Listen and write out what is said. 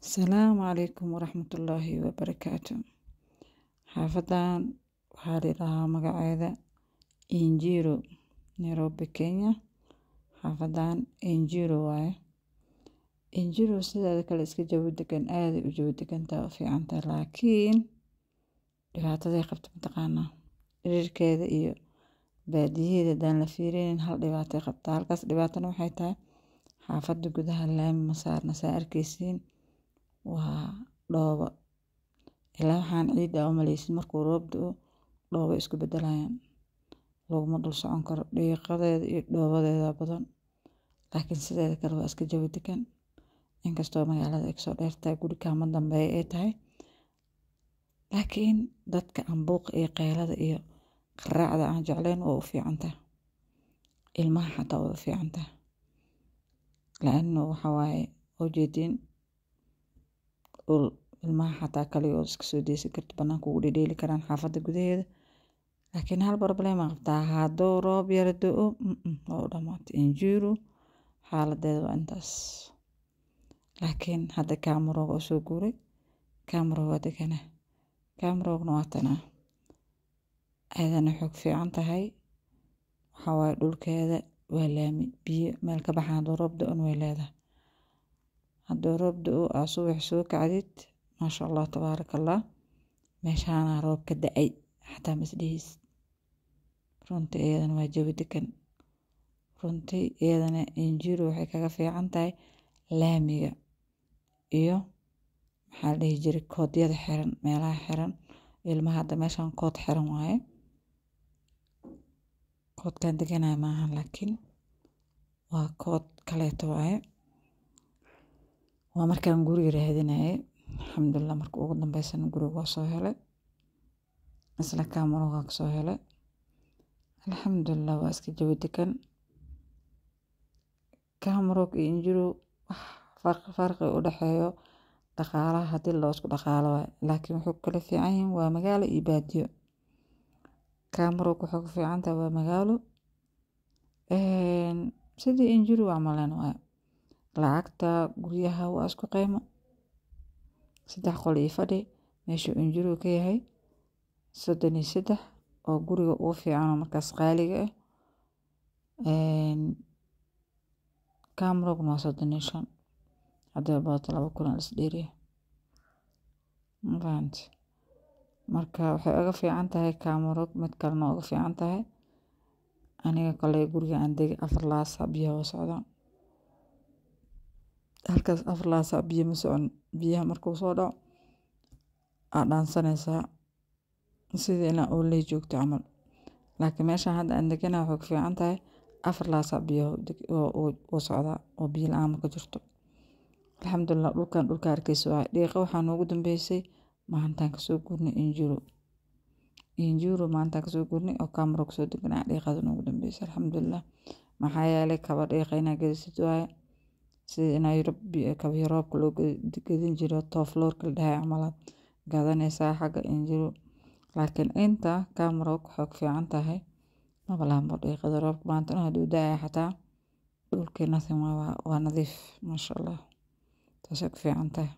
Asalaamu calaykum waraxmatullaahi wabarakaatu. Xaafadan waxaa la yidhaahaa magaceeda Njiro, Nairobi, Kenya. Xaafadan Njiro waaye. Njiro sideeda kale iska jawi degan, aaday u jawi degantahay, u fiicantahay, laakiin dhibaataday qabto mataqaanaa dhererkeeda iyo baadiyaheeda haddaan la fiirinin hal dhibaatay qabtaa. Halkaas dhibaatana waxay tahay xaafadda gudaha laami ma saarna, saa arkeysiin waa dhoobo. Ilaa waxaan ciid aa u maleysid markuu roob da'o dhoobo isku bedelayaan, laguma dul socon karo, dhiiqadeeda iyo dhoobadeeda badan. Laakiin sideeda kale waa iska jawi degan, inkastoo magaalada ay kasoo dheertahay, guri kaama dambeeya ay tahay. Laakiin dadka aan buuqa iyo qaylada iyo qaraacda aan jeclayn waa u fiican tahay, ilmaha xataa way u fiican tahay, laano waxa waaye ujeediin dhul ilmaha xataa kaligood iska soo deysan karto, banaanka ugu dhedheeli karaan xaafadda gudaheeda. Laakiin hal problem aa qabtaa, hadduu roob yara da'o waa u dhamaatay Njiro, xaaladeeda waa intaas. Laakiin hadda Kamarog oo soo guuray, Kamarog waa deganaa, Kamarogna waa tanaa. Ayadana waxay ku fiican tahay waxaa waaye dhulkeeda waa laami, biyo meel ka baxaan hadduu roob da'ona way leedahay. Hadduu roob da'o aa subax soo kacdid, maasha Allah tabaaraka Allah, meeshaana roob ka da'ay xataa ma isdheheysid. Runtii iyadana waa jawi degan. Runtii iyadana Njiro waxay kaga fiican tahay laamiga iyo maxaa la dhihi jiray koodyada xiran, meelaha xiran. Ilmaha hadda meeshan kood xiran waaye, koodkaan deganahay maahan, laakiin waa kood kaleeto waaye. Waa markaan guriga raadinayay, alxamdulilah, marka ugu dambeysana guriga waa soo helay, isla Kamarog kasoo helay, alxamdulilah. Waa iska jawi degan. Kamarog iyo Njiro wax farqi u dhexeeyo dhaqaalaha haddii loo isku dhaqaalo waaye, laakiin wuxuu kala fiican yihiin waa magaalo iyo baadiyo. Kamarog waxay ku fiican tahay waa magaalo, sidii Njiro camal waaye. Lacagta guryaha waa isku qiimo, 3 qol iyo fadhi meeshuu Njiro ka yahay 33 oo guriga ugu fiican oo markaas qaaliga ah. Kamarogna waa 35, hadday badato 2,000 aa la is dheeriya, ma fahanti? Marka waxay uga fiican tahay Kamarog, mid kalena uga fiican tahay, aniga kale guriga aan degay 4 saac biyaha waa socdaan. Halkaas 4 saac biyo ma socon, biyaha markuu soo dhaco aa dhaansanaysaa sidii inaa ooley joogto camal. Laakiin meeshan hadda aan deganahay waxay ku fiican tahay 4 saac biyaha wuu socdaa oo biyo la'aan ma ka jirto, alxamdulilah. Dhulkan dhulka arkeysa waaye, dhiiqa waxaa noogu dambeysay maalintaan kasoo guurnay Njiro. Njiro maalintaan kasoo guurnay oo Kamarog soo deganaa dhiiqada noogu dambeysay, alxamdulilah. Maxaa yeelay kaba dhiiqa inaa gadisid waaye, sidii inaa Yurub kabihi roobka loo gadin jiro, toofloorka la dhahay camal aad gadanaysaa xagga Njiro. Laakiin inta Kamarog waxay ku fiican tahay maba lahanba dhiiqada roobka, maanta dhan hadduu da'ayo xataa dhulkii nothing waa nadiif, maasha Allah, taasay ku fiican tahay.